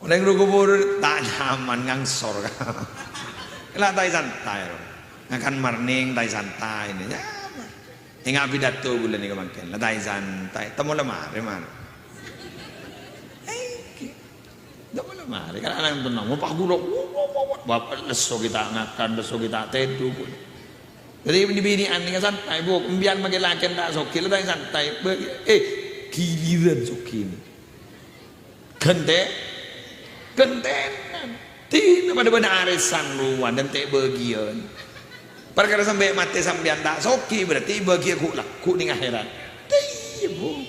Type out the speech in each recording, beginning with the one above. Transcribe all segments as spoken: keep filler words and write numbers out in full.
Orèng rokobur ta' nyaman ngangsor. La taè santai, ro. Ngakan marning taè santai, nyaman. Enga' pidato bulâ nèka mangkèn. La taè santai. Temmo la marè, marè. Èngghi. Temmo la marè. Kan ana' tenang. Mau pas gula. Wa, wa, wa, wa. Bapak lesso kita ngakan, lesso kita tedu. Jadi, bini-bini'an nèka santai, Bu. Embiyan mangkèn lakèn ta' soghi, la taè santai. Bagi, eh, giliran soghi nè. Ghântè-, ghântènan. Dina padâ bân arèsan rowa, ghântè bâgiyân. Parkara sampè' matè sampèyan ta' soghi, berarti bâgiyân ghu' la, ghu' nèng akhèrat. Iyâ, Bu.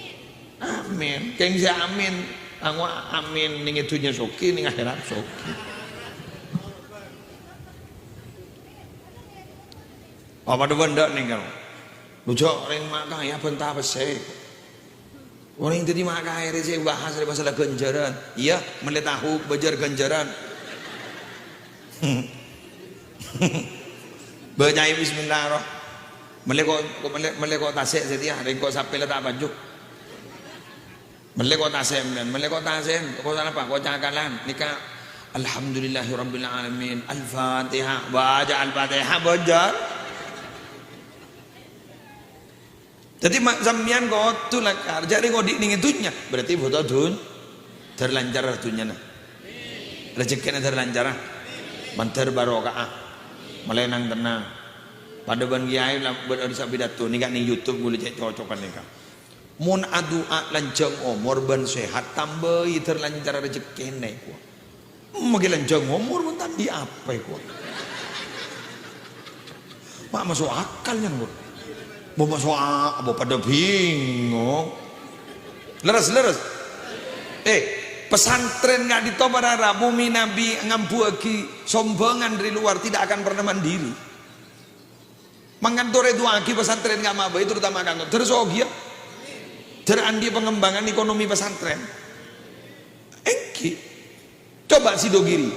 Amin. Kèng sè amin. Ango amin nèng è dhunnya soghi, nèng akhèrat soghi. Apa dâ' bân dâ' nèng karo? Lu jâ' rèng ma' kaya bânta pèssè. Orèng dhâddhi ma' kaè rè sè bahas rè masalah ghânjhârân. Iyâ, mellè tahu bâjâr ghânjhârân. Bâcaè bismillah, roh. Mellè ko', ko', mellè, mellè ko' tasè' satèya, rèng ko' sapè la ta' paju. Mellè ko' tasè', mellè ko' tasè', ko' sanapa, ko' cakalan. Nèka, Alhamdulillahirabbil alamin. Al-Fatihah. Baca Al-Fatihah, bâjâr. Dhâddhi, ma-, sampèyan kodhu lakar, jhâ' rèng odi' nèng è dhunnya, berarti bhuto dhun-, dhâr lancar dhunnyana. Rejekkèna dhâr lancara, mandhâr barokah, malènang tennang. Padâ bân kiyaè la-, bân odi' sè pidato nèka nèng YouTube ghulâ cè' cocokan nèka. Mon adu'a lanjhâng omor bân sehat, tambâi dhâr lancar rejekkèna, kowa. Maghi lanjhâng omor mon ta' andi' apa, kowa. Ma' maso' akal, nyan, kowa. Bo maso' a-, bo padâ bingong. Lerres, lerres. Eh, pesantren ka'dinto para rabu mènabi ngambuwâghi sombhângan dâri lowar, tidak akan pernah mandiri. Mangkana torè du'aaghi pesantren ka'dinto bhâi, terutama ka'dinto. Dhâr soghi, yâ. Dhâr andi' pengembangan ekonomi pesantren. Èngghi. Coba Sidogiri.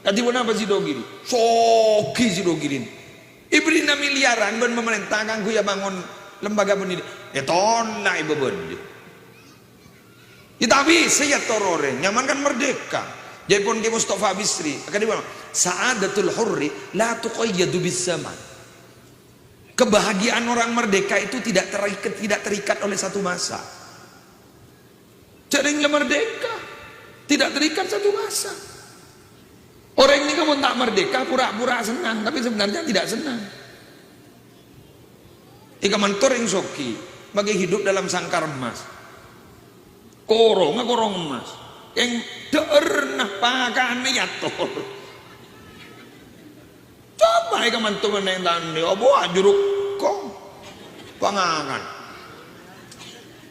Kadhi ponapa Sidogiri? Soghi Sidogiri. Èbherri'na miliyaran bân pamarènta kaangghuy abângon lembaga pendidik. Ètola'è bâbâna. Yâ, tapè sè èyator orèng, nyaman kan merdeka. Jârèpon Kè Mustafa Bisri, akadhi bâ-, "Sa'adatul hurri la tuqayyadu biz zaman." Kebahagiaan orang merdeka itu tidak terikat, tidak terikat oleh satu masa. Jhâ' rèng la merdeka, tidak terikat satu masa. Orèng nèka mon ta' merdeka, pura-pura sennang, tapi sebenarnya tidak sennang. Èkamanto rèng soghi, maghi hidup dalam sangkar emas. Korongnga korong emas. Kèng dhâ'ârna pakanna èyator. Coba èkamanto mennèng tandhi, apa ajuruk kong? Pangangan.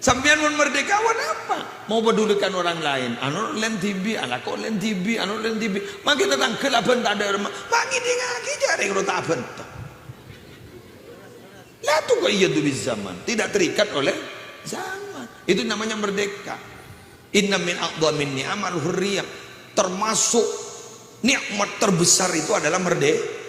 Sampèyan mon merdeka, wa napa? Mau pedulikan orang lain. Anu lèn dhibi', alako lèn dhibi', anu lèn dhibi'. Maghi tatangghâ la bhânta dhâ'âr, ma-, maghi dhingngaghi jhâ' rèng ro ta' bhânta. La tuqayyadu biz zaman, tidak terikat oleh zaman. Itu namanya merdeka. Inna min a'dhamin ni'amal hurriyah. Termasuk nikmat terbesar itu adalah merde-,